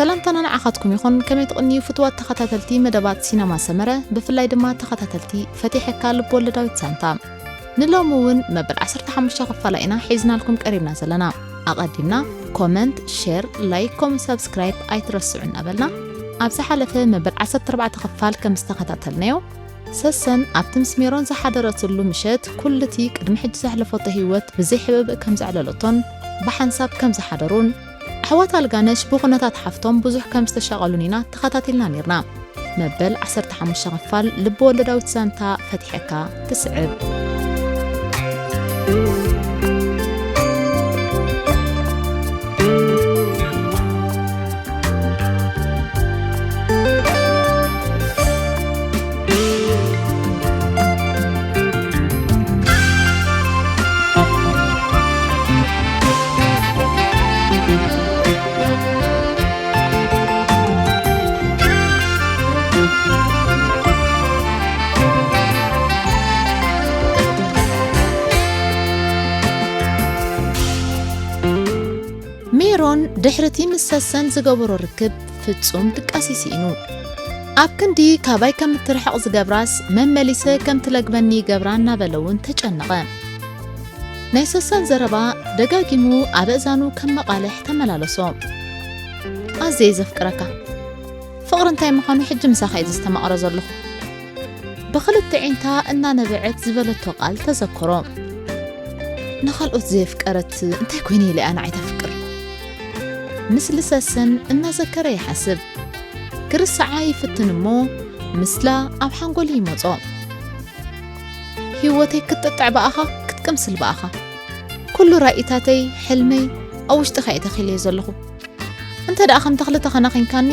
ሰላምታና ንዓኻትኩም ይኹን። ከመይ ትቕንዩ ፍትዋት ተኸታተልቲ መደባት ሲነማ ሰመረ፣ ብፍላይ ድማ ተኸታተልቲ ፈቲሐካ ልብ ወለዳዊት ዛንታ። ንሎሚ እውን መበል ዓሰርተ ሓሙሽተ ክፋላ ኢና ሒዝናልኩም ቀሪብና ዘለና። ኣቐዲምና ኮመንት፣ ሼር፣ ላይክ፣ ኮም፣ ሳብስክራይብ ኣይትረስዑ እናበልና፣ ኣብ ዝሓለፈ መበል ዓሰርተ ኣርባዕተ ክፋል ከም ዝተኸታተልናዮ፣ ሰሰን ኣብቲ ምስ ሜሮን ዝሓደረትሉ ምሸት ኩሉቲ ቅድሚ ሕጂ ዘሕለፈቶ ህይወት ብዘይ ሕብእብእ ከም ዘዕለለቶን ብሓንሳብ ከም ዝሓደሩን፣ ኣሕዋት ኣልጋነሽ ብኹነታት ሓፍቶም ብዙሕ ከም ዝተሻቐሉን ኢና ተኸታቲልና ኔርና። መበል ዓሰርተ ሓሙሽተ ክፋል ልብ ወለዳዊት ዛንታ ፈቲሐካ ትስዕብ። ሜሮን ድሕሪ እቲ ምስ ሰሰን ዝገበሮ ርክብ ፍጹም ድቃስ እዩ ስኢኑ። ኣብ ክንዲ ካባይ ከም እትርሕቕ ዝገብራስ መመሊሰ ከም ትለግበኒ ይገብራ እናበለ እውን ተጨነቐ። ናይ ሰሰን ዘረባ ደጋጊሙ ኣብ ኣእዛኑ ከም መቓልሕ ተመላለሶ። ኣዝየ ዘፍቅረካ። ፍቕሪ እንታይ ምዃኑ ሕጂ ምሳኻ እየ ዘስተማቕሮ ዘለኹ። ብኽልተ ዒንታ እናነበዐት ዝበለቶ ቃል ተዘከሮ። ንኻልኦት ዘየፍቀረት እንታይ ኮይነ ኢለ እያ ንዓይ ተፍቅር? ምስሊ ሰሰን እናዘከረ ይሓስብ። ክርስዓ ይፍትን እሞ ምስላ ኣብ ሓንጎሉ ይመጾ። ህይወተይ ክትጥጥዕ ብኣኻ፣ ክትቅምስል ብኣኻ። ኩሉ ራኢታተይ፣ ሕልመይ ኣብ ውሽጥኻ እየ ተኺለዮ ዘለኹ። እንተ ደኣ ከም ተኽሊ ተኸናኺንካኒ፣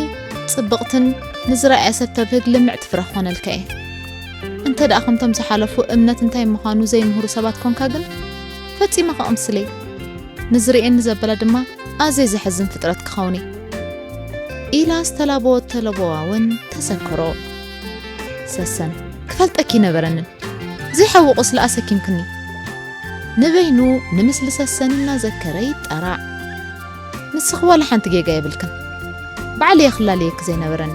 ጽብቕትን ንዝረኣየ ሰብ ተብህግ ልምዕቲ ፍረ ክኾነልካ እየ። እንተ ደኣ ከምቶም ዝሓለፉ እምነት እንታይ ምዃኑ ዘይምህሩ ሰባት ኮንካ ግን፣ ፈጺመ ክቕምስለይ። ንዝርእየኒ ዘበለ ድማ ኣዝየ ዘሕዝን ፍጥረት ክኸውን እየ። ኢላ ዝተላበወቶ ለበዋ እውን ተዘከሮ። ሰሰን፣ ክፈልጠኪ ኣይነበረንን። ዘይሓዊ ቁስሊ ኣሰኪምክኒ። ንበይኑ ንምስሊ ሰሰን እናዘከረ ይጣራዕ። ንስኺ ዋላ ሓንቲ ጌጋ የብልክን። ባዕለይ እየ ክላለየኪ ዘይነበረኒ።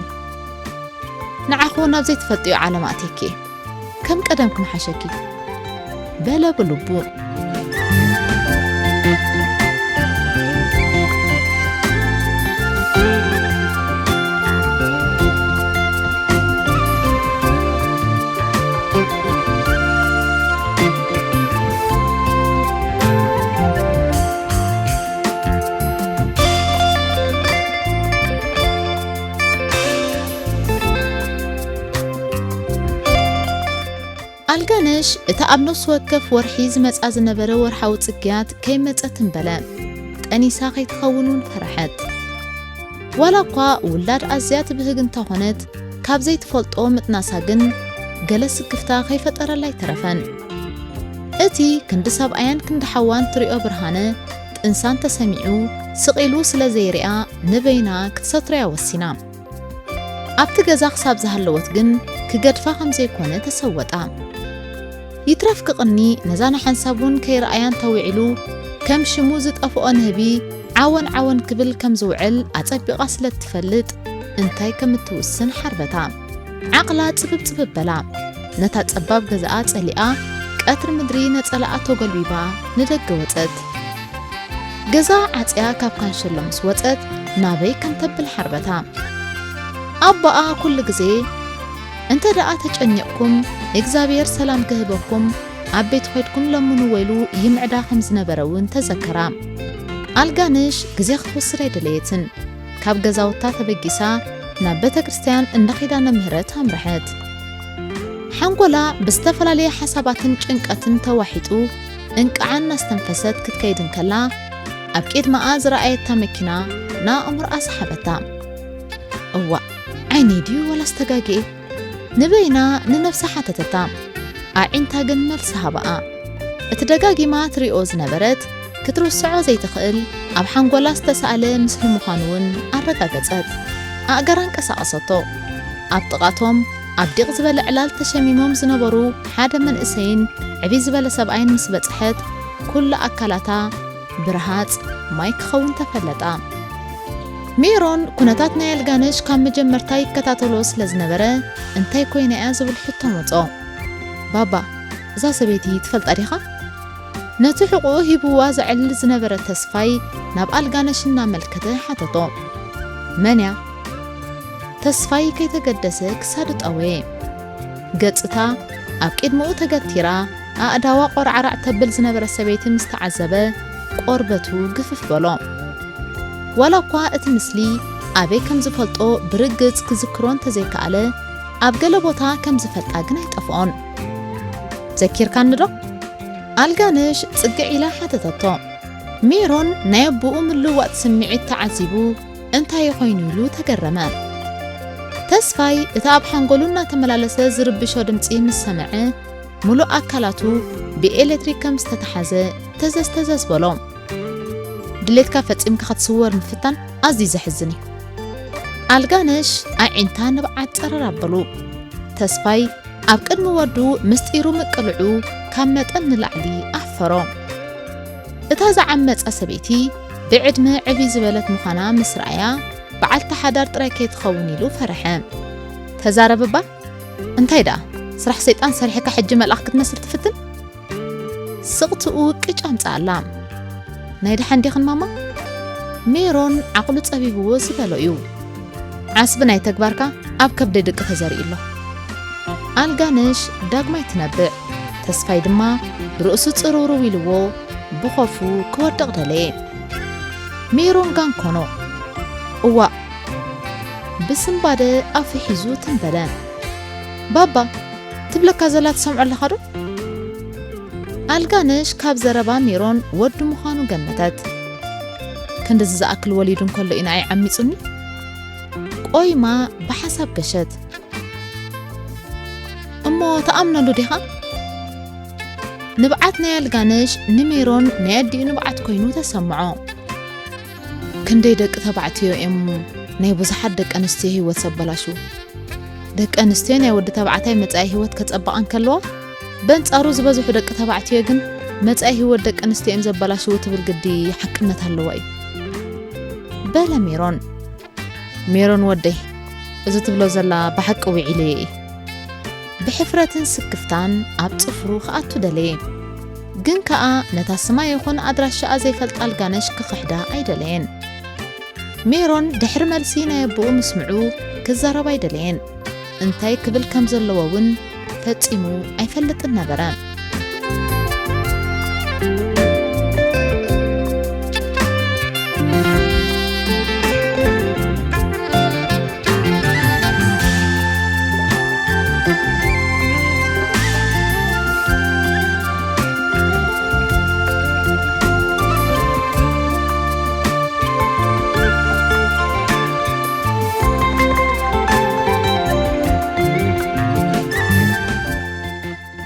ንዓኺ እውን ኣብ ዘይትፈልጥዮ ዓለም ኣእትየኪ እየ። ከም ቀደምኪ ምሓሸኪ። በለ ብልቡ። ኣልጋነሽ እታ ኣብ ነፍሲ ወከፍ ወርሒ ዝመጻ ዝነበረ ወርሓዊ ጽግያት ከይመጸትን በለ። ጠኒሳ ከይትኸውን እውን ፈርሐት። ዋላ እኳ ውላድ ኣዝያ ትብህግ እንተኾነት፣ ካብ ዘይትፈልጦ ምጥናሳ ግን ገለ ስክፍታ ከይፈጠረላ ኣይተረፈን። እቲ ክንዲ ሰብኣያን ክንዲ ሓዋን ትሪኦ ብርሃነ ጥንሳን ተሰሚዑ ስቕ ኢሉ ስለ ዘይሪኣ ንበይና ክትሰትረያ ወሲና። ኣብቲ ገዛ ክሳብ ዝሃለወት ግን ክገድፋ ከም ዘይኮነ ተሰወጣ። ይትረፍ ክቕኒ ነዛ ንሓንሳብ እውን ከይረኣያ እንተውዒሉ ከም ሽሙ ዝጠፍኦ ንህቢ ዓወን ዓወን ክብል ከም ዝውዕል ኣጸቢቓ ስለ እትፈልጥ እንታይ ከም እትውስን ሓርበታ። ዓቕላ ጽብብ ጽብብ በላ። ነታ ጸባብ ገዛኣ ጸሊኣ ቀትሪ ምድሪ ነጸላኣ ተጎልቢባ ንደገ ወጸት። ገዛ ዓጽያ ካብ ካንሸሎ ምስ ወጸት ናበይ ከም ተብል ሓርበታ። ኣቦኣ ኩሉ ግዜ፣ "እንተ ደኣ ተጨኒቕኩም፣ እግዚኣብሔር ሰላም ክህበኩም፣ ኣብ ቤት ኾይድኩም ለምንዎ" ኢሉ ይምዕዳ ከም ዝነበረ እውን ተዘከራ። ኣልጋነሽ ግዜ ክትወስድ ኣይደለየትን። ካብ ገዛውታ ተበጊሳ ናብ ቤተ ክርስቲያን እንዳ ኪዳነ ምህረት ኣምርሐት። ሓንጎላ ብዝተፈላለየ ሓሳባትን ጭንቀትን ተዋሒጡ እንቅዓ እናስተንፈሰት ክትከይድ እንከላ፣ ኣብ ቅድመኣ ዝረኣየታ መኪና ንኣእምሮኣ ሰሓበታ። "እዋእ፣ ዓይነይ ድዩ ወላስ ተጋግየ?" ንበይና ንነብሳ ሓተተታ። ኣዒንታ ግን መልሲ ሃባኣ። እቲ ደጋጊማ ትሪኦ ዝነበረት፣ ክትርስዖ ዘይትኽእል፣ ኣብ ሓንጎላ ዝተሳእለ ምስሊ ምዃኑ እውን ኣረጋገጸት። ኣእጋራ ኣንቀሳቐሰቶ። ኣብ ጥቓቶም ኣብ ዲቕ ዝበለ ዕላል ተሸሚሞም ዝነበሩ ሓደ መንእሰይን ዕብይ ዝበለ ሰብኣይን ምስ በጽሐት፣ ኩሉ ኣካላታ ብረሃጽ ማይ ክኸውን ተፈለጣ። ሜሮን ኩነታት ናይ ኣልጋነሽ ካብ መጀመርታ ይከታተሎ ስለ ዝነበረ፣ እንታይ ኮይና እያ ዝብል ሕቶ መጾ። ባባ፣ እዛ ሰበይቲ ትፈልጣ ዲኻ? ነቲ ሕቑኡ ሂብዋ ዘዕልል ዝነበረ ተስፋይ ናብ ኣልጋነሽ እናመልከተ ሓተቶ። መን እያ? ተስፋይ ከይተገደሰ ክሳዱ ጠወየ። ገጽታ ኣብ ቅድሚኡ ተገቲራ፣ ኣእዳዋ ቆርዓራዕ ተብል ዝነበረ ሰበይቲ ምስ ተዓዘበ፣ ቆርበቱ ግፍፍ በሎ። ዋላ እኳ እቲ ምስሊ ኣበይ ከም ዝፈልጦ ብርግጽ ክዝክሮ እንተዘይከኣለ፣ ኣብ ገለ ቦታ ከም ዝፈልጣ ግን ኣይጠፍኦን። "ዘኪርካኒ ዶ?" ኣልጋነሽ ጽግዕ ኢላ ሓተተቶ። ሜሮን ናይ ኣቦኡ ምልውዋጥ ስምዒት ተዓዚቡ፣ "እንታይ ኮይኑ?" ኢሉ ተገረመ። ተስፋይ፣ እቲ ኣብ ሓንጎሉ እናተመላለሰ ዝርብሾ ድምጺ ምስ ሰምዐ፣ ምሉእ ኣካላቱ ብኤሌክትሪክ ከም ዝተተሓዘ ተዘዝ ተዘዝ በሎ። "ድሌትካ ፈጺምካ ክትስወር ምፍታን ኣዝዩ ዘሕዝን እዩ።" ኣልጋነሽ ኣዒንታ ንብዓት ጸረር ኣበሉ። ተስፋይ ኣብ ቅድሚ ወዱ ምስጢሩ ምቅልዑ ካብ መጠን ንላዕሊ ኣፈሮ። እታ ዝዓመጻ ሰበይቲ ብዕድመ ዕብይ ዝበለት ምዃና ምስ ረኣያ፣ በዓልቲ ሓዳር ጥራይ ከይትኸውን ኢሉ ፈርሐ። "ተዛረብ እባ፣ እንታይ ደኣ፣ ስራሕ ሰይጣን ሰሪሕካ ሕጂ መልኣኽ ክትመስል ትፍትን?" ስቕትኡ ቅጭ ኣምጽኣላ። "ናይ ደሓን ዲኽን ማማ?" ሜሮን ዓቕሉ ጸቢብዎ ዝበሎ እዩ። "ዓስቢ ናይ ተግባርካ ኣብ ከብደይ ድቂ ተዘሪኡ ኣሎ።" ኣልጋነሽ ዳግማይ ትነብዕ። ተስፋይ ድማ ርእሱ ጽርውርው ኢልዎ ብኾፉ ክወድቕ ደለየ። ሜሮን ጋንኮኖ፣ "እዋእ!" ብስንባደ ኣፉ ሒዙ ትንበለ። "ባባ፣ ትብለካ ዘላ ትሰምዖ ኣለኻ ዶ?" ኣልጋነሽ ካብ ዘረባ ሜሮን ወዱ ምዃኑ ገመተት። "ክንድዚ ዝኣክል ወሊዱ እንከሎ እዩ ንዓይ ዓሚጹኒ?" ቆይማ ብሓሳብ ገሸት። "እሞ ትኣምነሉ ዲኻ?" ንብዓት ናይ ኣልጋነሽ ንሜሮን ናይ ኣዲኡ ንብዓት ኮይኑ ተሰምዖ። ክንደይ ደቂ ተባዕትዮ እዮም ናይ ብዙሓት ደቂ ኣንስትዮ ህይወት ዘበላሽዉ። ደቂ ኣንስትዮ ናይ ወዲ ተባዕታይ መጻኢ ህይወት ከጸብቓ እንከለዋ፣ በንጻሩ ዝበዝሑ ደቂ ተባዕትዮ ግን መጻኢ ህይወት ደቂ ኣንስትዮ እዮም ዘበላሽዉ ትብል ግዲ ሓቅነት ኣለዋ እዩ። በለ ሜሮን። ሜሮን ወደይ፣ እዚ ትብሎ ዘላ ብሓቂ ውዒለዮ እየ። ብሕፍረትን ስክፍታን ኣብ ጽፍሩ ክኣቱ ደለየ። ግን ከኣ ነታ ስማ ይኹን ኣድራሻኣ ዘይፈልጣ ኣልጋነሽ ክኽሕዳ ኣይደለየን። ሜሮን ድሕሪ መልሲ ናይ ኣቦኡ ምስምዑ ክዛረብ ኣይደለየን። እንታይ ክብል ከም ዘለዎ እውን ፈጺሙ ኣይፈልጥን ነበረ።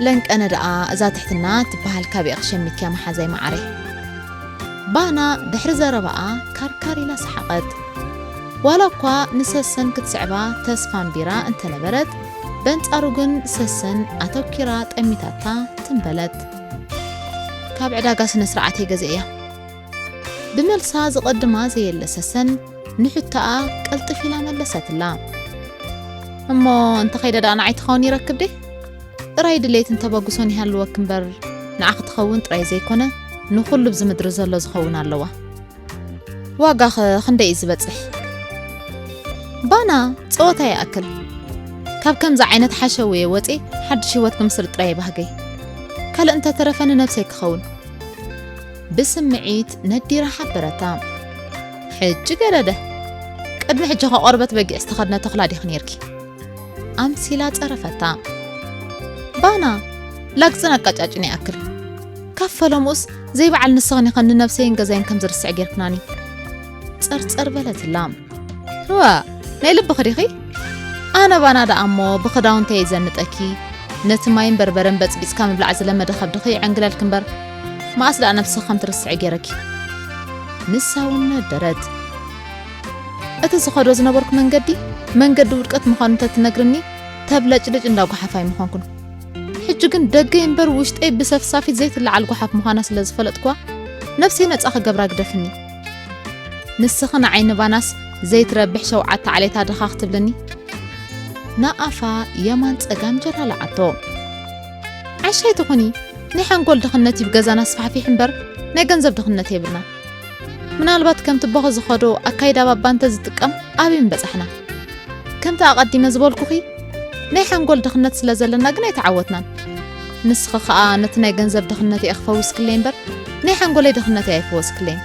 ለንቀነ ደኣ እዛ ትሕትና ትበሃል ካበይ ክሸሚትያ መሓዛይ መዓረይ። ባና ድሕሪ ዘረባኣ ካርካር ኢላ ሰሓቐት። ዋላ እኳ ንሰሰን ክትስዕባ ተስፋ ኣንቢራ እንተነበረት፣ በንጻሩ ግን ሰሰን ኣተኪራ ጠሚታታ ትንበለት። ካብ ዕዳጋ ስነ ስርዓት እየ ገዚአያ። ብመልሳ ዝቐድማ ዘየለ ሰሰን ንሕቶኣ ቅልጥፍ ኢላ መለሰትላ። እሞ እንተኸይደ ደኣ ንዓይ ትኸውን ይረክብ ደ? ጥራይ ድሌትን ተበግሶን ይሃልወኪ እምበር፣ ንዓኺ ትኸውን ጥራይ ዘይኮነ፣ ንኹሉ ኣብዚ ምድሪ ዘሎ ዝኸውን ኣለዋ። ዋጋኸ ክንደይ እዩ ዝበጽሕ? ባና፣ ጸወታ ይኣክል። ካብ ከምዚ ዓይነት ሓሸውየ ወጺኤ ሓድሽ ህይወት ክምስርት ጥራይ ባህገይ። ካልእ እንተተረፈ ንነብሰይ ክኸውን። ብስምዒት ነዲራ ሓበረታ። ሕጂ ገደደ። ቅድሚ ሕጂ ከ ቆርበት በጊዕ ዝተኸድነ ተኹላ ዲኺ ኔርኪ? ኣምሲላ ጸረፈታ። ባና፣ ላግጽን ኣቃጫጭን ይኣክል። ካብ ፈለምኡስ ዘይበዓል ንስኽን ኢኽን ንነብሰይን ገዛይን ከም ዝርስዕ ጌርክናኒ። ጸርጸር በለትላ። እዋ፣ ናይ ልብኺ ዲኺ? ኣነ ባና ደኣ እሞ ብኽዳውንተይ እየ ዘንጠኪ። ነቲ ማይን በርበረን በጽቢጽካ ምብላዕ ዝለመደ ከብድኺ ይዕንግለልኪ እምበር፣ መኣስ ደኣ ነብስኺ ከም ትርስዒ ገይረኪ? ንሳ እውን ነደረት። እቲ ዝኸዶ ዝነበርኩ መንገዲ፣ መንገዲ ውድቀት ምዃኑ እንተትነግርኒ፣ ተብለጭልጭ እንዳ ጓሓፍ ኣይምኾንኩን። ሕጂ ግን ደገይ እምበር ውሽጠይ ብሰፍሳፊት ዘይትለዓል ጓሓፍ ምዃና ስለ ዝፈለጥኩዋ፣ ነብሰይ ነጻ ክገብራ ግደፍኒ። ንስኺ ንዓይ ንባናስ ዘይትረብሕ ሸውዓተ ዓሌታ ድኻ ክትብልኒ? ንኣፋ የማን ጸጋም ጀላልዓቶ። ዓሻይ ትኹኒ፣ ናይ ሓንጎል ድኽነት እዩ ብገዛና ኣስፋሕፊሕ እምበር ናይ ገንዘብ ድኽነት የብልና። ምናልባት ከምቲ ቦኸ ዝኸዶ ኣካይዳ ባባ እንተ ዝጥቀም ኣበይ ምበጻሕና። ከምቲ ኣቐዲመ ዝበልኩኺ ናይ ሓንጎል ድኽነት ስለ ዘለና ግን ኣይተዓወትናን። ንስኺ ኸኣ ነቲ ናይ ገንዘብ ድኽነተይ ኢኺ ፈዊስክለይ እምበር ናይ ሓንጎለይ ድኽነተይ ኣይፈወስክለይን።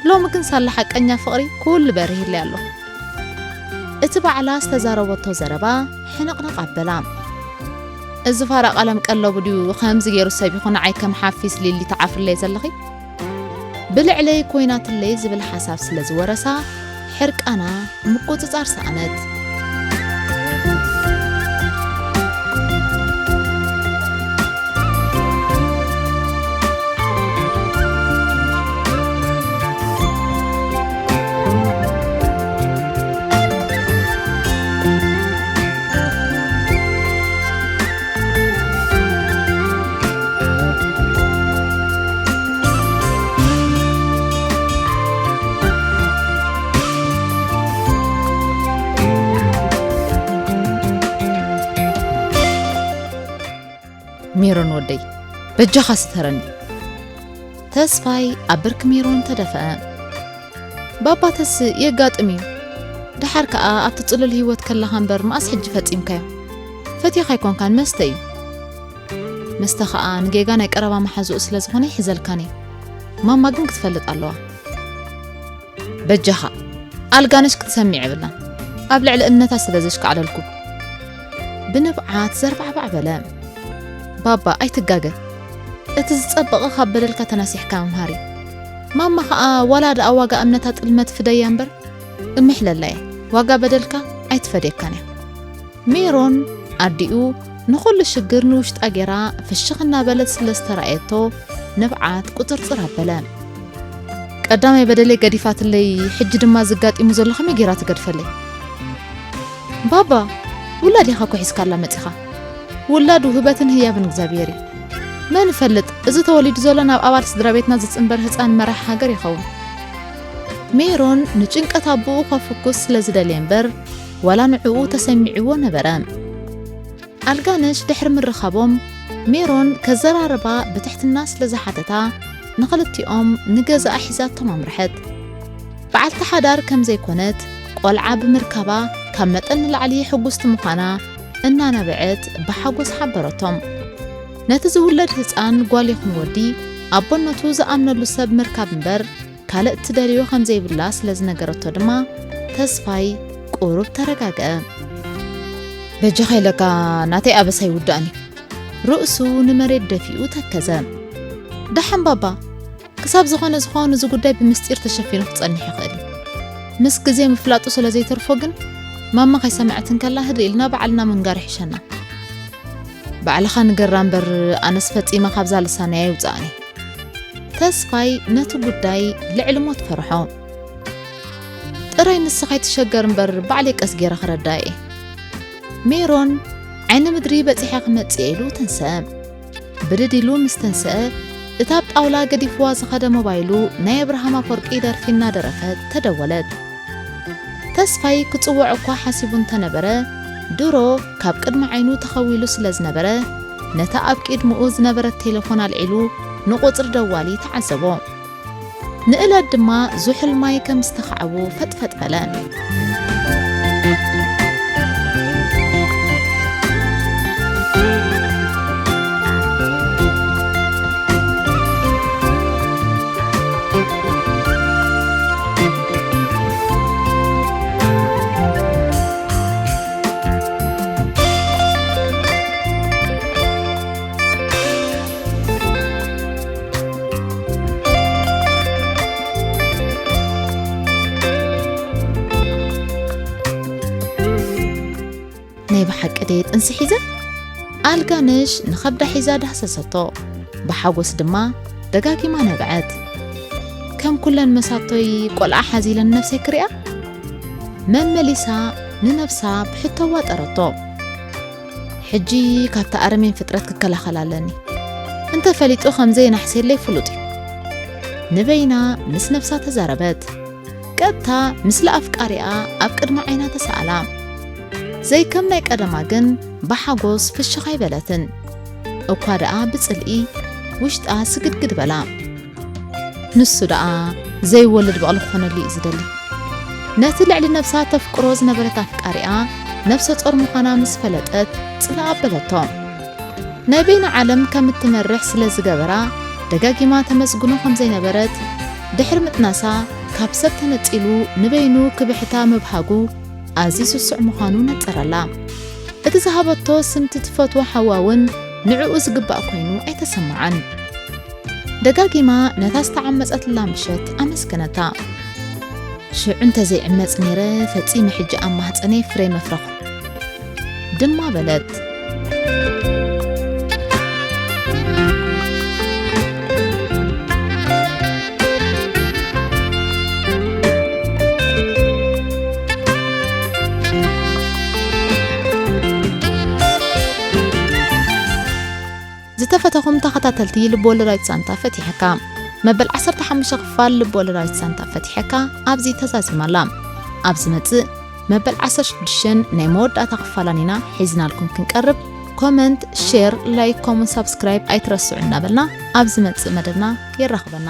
ሎሚ ግን ሳላ ሓቀኛ ፍቕሪ ኩሉ በሪህለይ ኣሎ። እቲ ባዕላ ዝተዛረበቶ ዘረባ ሕንቕንቕ ኣበላ። እዚ ፋራ ቀለም ቀለቡ ድዩ ከምዚ ገይሩ ሰብ ይኹን ንዓይ ከም ሓፊስ ሊሊ ትዓፍርለይ ዘለኺ? ብልዕለይ ኮይናትለይ ዝብል ሓሳብ ስለ ዝወረሳ ሕርቃና ምቁጽጻር ሰኣነት። ሜሮን ወደይ፣ በጃኻ ስተረኒ። ተስፋይ ኣብ ብርኪ ሜሮን ተደፍአ። ባባ ተስእ የጋጥም እዩ። ደሓር ከኣ ኣብቲ ጽሉል ህይወት ከለኻ እምበር መኣስ ሕጂ ፈጺምካዮ? ፈቲኻ ኣይኮንካን፣ መስተ እዩ። መስተ ከኣ ንጌጋ ናይ ቀረባ መሓዝኡ ስለ ዝኾነ ይሕዘልካን እዩ። ማማ ግን ክትፈልጥ ኣለዋ። በጃኻ፣ ኣልጋነሽ ክትሰምዕ የብላን። ኣብ ልዕሊ እምነታ ስለ ዘሽካዕለልኩ። ብንብዓት ዘርባዕባዕ በለ። ባባ፣ ኣይትጋገ። እቲ ዝጸበቐ ካብ በደልካ ተናሲሕካ ምምሃር እዩ። ማማ ኸኣ ዋላ ደኣ ዋጋ እምነታ ጥልመት ፍደያ እምበር፣ እምሕለላ እያ። ዋጋ በደልካ ኣይትፈድየካን እያ። ሜሮን ኣዲኡ ንኹሉ ሽግር ንውሽጣ ጌራ ፍሽኽ እናበለት ስለ ዝተራእየቶ ንብዓት ቁጽርጽር ኣበለ። ቀዳማይ በደለይ ገዲፋትለይ፣ ሕጂ ድማ ዘጋጢሙ ዘሎ ከመይ ጌራ ትገድፈለይ? ባባ፣ ውላድ ኢኻ እኮ ሒዝካላ መጺኻ። ውላድ ውህበትን ህያብን እግዚኣብሔር እዩ። መን ይፈልጥ፣ እዚ ተወሊዱ ዘሎ ናብ ኣባል ስድራ ቤትና ዝጽንበር ህጻን መራሕ ሃገር ይኸውን። ሜሮን ንጭንቀት ኣቦኡ ከፍኩስ ስለ ዝደልየ እምበር፣ ዋላ ንዕኡ ተሰሚዕዎ ነበረ። ኣልጋነሽ ድሕሪ ምርኻቦም፣ ሜሮን ከዘራርባ ብትሕትና ስለ ዝሓተታ፣ ንኽልቲኦም ንገዛኣ ሒዛቶም ኣምርሐት። በዓልቲ ሓዳር ከም ዘይኮነት፣ ቆልዓ ብምርካባ ካብ መጠን ንላዕሊ ሕጉስቲ ምዃና እናነበዐት ብሓጎስ ሓበረቶም። ነቲ ዝውለድ ህጻን ጓል ይኹን ወዲ፣ ኣቦነቱ ዝኣምነሉ ሰብ ምርካብ እምበር፣ ካልእ እትደልዮ ከም ዘይብላ ስለ ዝነገረቶ ድማ፣ ተስፋይ ቁሩብ ተረጋግአ። በጃኻ ኢለካ፣ ናተይ ኣበሳ ይውዳእን እዩ። ርእሱ ንመሬት ደፊኡ ተከዘ። ደሓን ባባ፣ ክሳብ ዝኾነ ዝኾኑ እዚ ጉዳይ ብምስጢር ተሸፊኑ ክጸንሕ ይኽእል እዩ። ምስ ግዜ ምፍላጡ ስለ ዘይተርፎ ግን፣ ማማ ከይሰምዐት እንከላ ህድእ ኢልና ባዕልና ምንጋር ይሕሸና። ባዕልኻ ንገራ እምበር፣ ኣነስ ፈጺመ ካብዛ ልሳነይ ኣይውጻእን እየ። ተስፋይ ነቲ ጉዳይ ልዕሊ ሞት ፈርሖ። ጥራይ ንስኻ ኣይትሸገር እምበር፣ ባዕለይ ቀስ ገይረ ክረድኣ እየ። ሜሮን ዓይኒ ምድሪ በጺሐ ክመጽእ ኢሉ ተንስአ። ብድድ ኢሉ ምስ ተንስአ፣ እታ ኣብ ጣውላ ገዲፍዋ ዝኸደ ሞባይሉ ናይ ኣብርሃም ኣፈወርቂ ደርፊ እናደረፈት ተደወለት። ተስፋይ ክጽውዕ እኳ ሓሲቡ እንተነበረ፣ ድሮ ካብ ቅድሚ ዓይኑ ተኸዊሉ ስለ ዝነበረ፣ ነታ ኣብ ቅድሚኡ ዝነበረት ቴሌፎን ኣልዒሉ ንቁጽሪ ደዋሊ ተዓዘቦ። ንእለት ድማ ዝሑል ማይ ከም ዝተኻዕቡ ፈጥፈጥ በለ። ናይ ብሓቂ ደየ ጥንሲ ሒዘ? ኣልጋነሽ ንኸብዳ ሒዛ ዳህሰሰቶ። ብሓጎስ ድማ ደጋጊማ ነብዐት። ከም ኩለን መሳቶይ ቆልዓ ሓዚለን ነብሰይ ክሪኣ? መመሊሳ ንነብሳ ብሕቶ ዋጠረቶ። ሕጂ ካብቲ ኣረሜን ፍጥረት ክከላኸል ኣለኒ። እንተ ፈሊጡ ከም ዘይናሕሰለይ ፍሉጥ እዩ። ንበይና ምስ ነብሳ ተዛረበት። ቀጥታ ምስሊ ኣፍቃሪኣ ኣብ ቅድሚ ዓይና ተሳእላ። ዘይከም ናይ ቀደማ ግን ብሓጎስ ፍሽኽ ኣይበለትን። እኳ ደኣ ብጽልኢ ውሽጣ ስግድግድ በላ። ንሱ ደኣ ዘይወልድ በቕሊ ክኾነሉ እዩ ዝደሊ። ነቲ ልዕሊ ነብሳ ተፍቅሮ ዝነበረት ኣፍቃሪኣ ነብሰ ጾር ምዃና ምስ ፈለጠት ጽላእ ኣበለቶ። ናይ በይና ዓለም ከም እትመርሕ ስለ ዝገበራ ደጋጊማ ተመስግኖ ከም ዘይነበረት፣ ድሕሪ ምጥናሳ ካብ ሰብ ተነጺሉ ንበይኑ ክብሕታ ምብሃጉ ኣዝዩ ስሱዕ ምዃኑ ነጸረላ። እቲ ዝሃበቶ ስምቲ ትፈትዎ ሓዋ እውን ንዕኡ ዝግባእ ኮይኑ ኣይተሰምዓን። ደጋጊማ ነታ ዝተዓመጸትላ ምሸት ኣመስገነታ። ሽዑ እንተዘይዕመጽ ነይረ፣ ፈጺመ ሕጂ ኣብ ማህጸነይ ፍረ መፍረኹ ድማ በለት። ዝተፈተኹም ተኸታተልቲ ልብወለዳዊት ዛንታ ፈቲሐካ፣ መበል ዓሰርተ ሓሙሽተ ክፋል ልብወለዳዊት ዛንታ ፈቲሐካ ኣብዚ ተዛዚማ ኣላ። ኣብ ዝመጽእ መበል ዓሰርተ ሽዱሽተ ናይ መወዳእታ ክፋላን ኢና ሒዝናልኩም ክንቀርብ። ኮመንት፣ ሼር፣ ላይክ፣ ኮመንት፣ ሳብስክራይብ ኣይትረስዑ እናበልና ኣብ ዝመጽእ መደብና የራኽበና።